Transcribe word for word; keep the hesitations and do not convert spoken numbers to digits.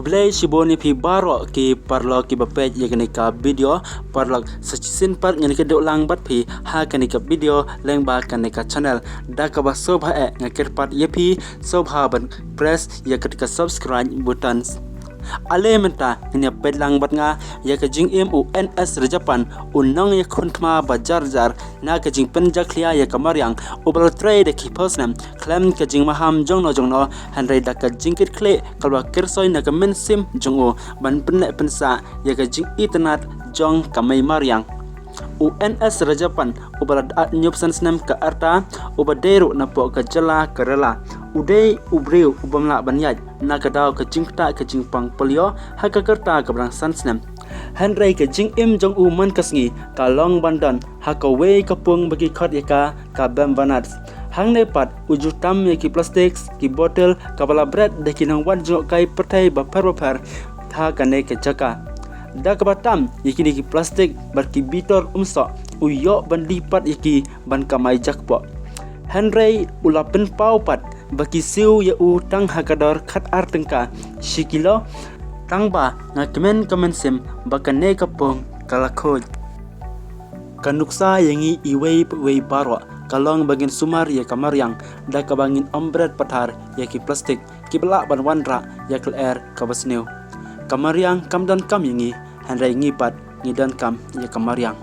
Khublei shibun ïa phi baroh ki paralok kiba peit ïa kane ka video. Paralok, sa shisien pat ngin ïakynduh lang bad phi ha kane ka video lyngba kane ka channel. Da kaba sngewbha eh nga kyrpad ïa phi, sngewbha ban press ïa kata ka subscribe button. Ale mynta ngin ïa peit lang bad nga ïa ka jingim u N S Rajapan, u nongïakhun thma ba jar jar na ka jingpynjakhlia ïa ka mariang, uba la trei da ki phew snem khlem ka jingmaham jongno jongno, hynrei da ka jingkitkhlieh kaba la kyrsoi na ka mynsiem jong u ban pynneh pynsah ïa ka jingitynnad jong ka mei mariang. U N S Rajapan, uba la dap hynñiewphew san snem ka rta, uba dei ruh napoh ka jylla Kerala, u dei u briew u bym lah ban ïaid na ka daw ka jingktah ka jingpang polio ha ka rta kaba dang san snem. Hynrei ka jingim jong u man ka sngi ka long ban don ha kawei ka pung ba ki khot ïa ka ka Bemba Nats. Hangne pat u ju tam ïa ki plastik, ki botel kaba la bret da ki nongwan jngohkai pyrthei bapher bapher ha kane ka jaka. Da kaba tam ïa kine ki plastik bad ki bitor umsoh, u ïoh ban die pat ïa ki ban kamai jakpoh. Hynrei u la pynpaw pat ba ki siew ïa u tang ha ka dor khatar tyngka shi kilo, tangba nga kmen ka mynsiem ba kane ka pung ka la khuid. Ka nuksa ïa ngi iwei pa iwei baroh ka long ba ngin sumar ïa ka mariang da kaba ngin ym bret pathar ïa ki plastik kiba lah ban wanrah ïa ka lyer kaba sniew. Ka mariang kam donkam ïa ngi, hynrei ngi pat ngi donkam ïa ka mariang.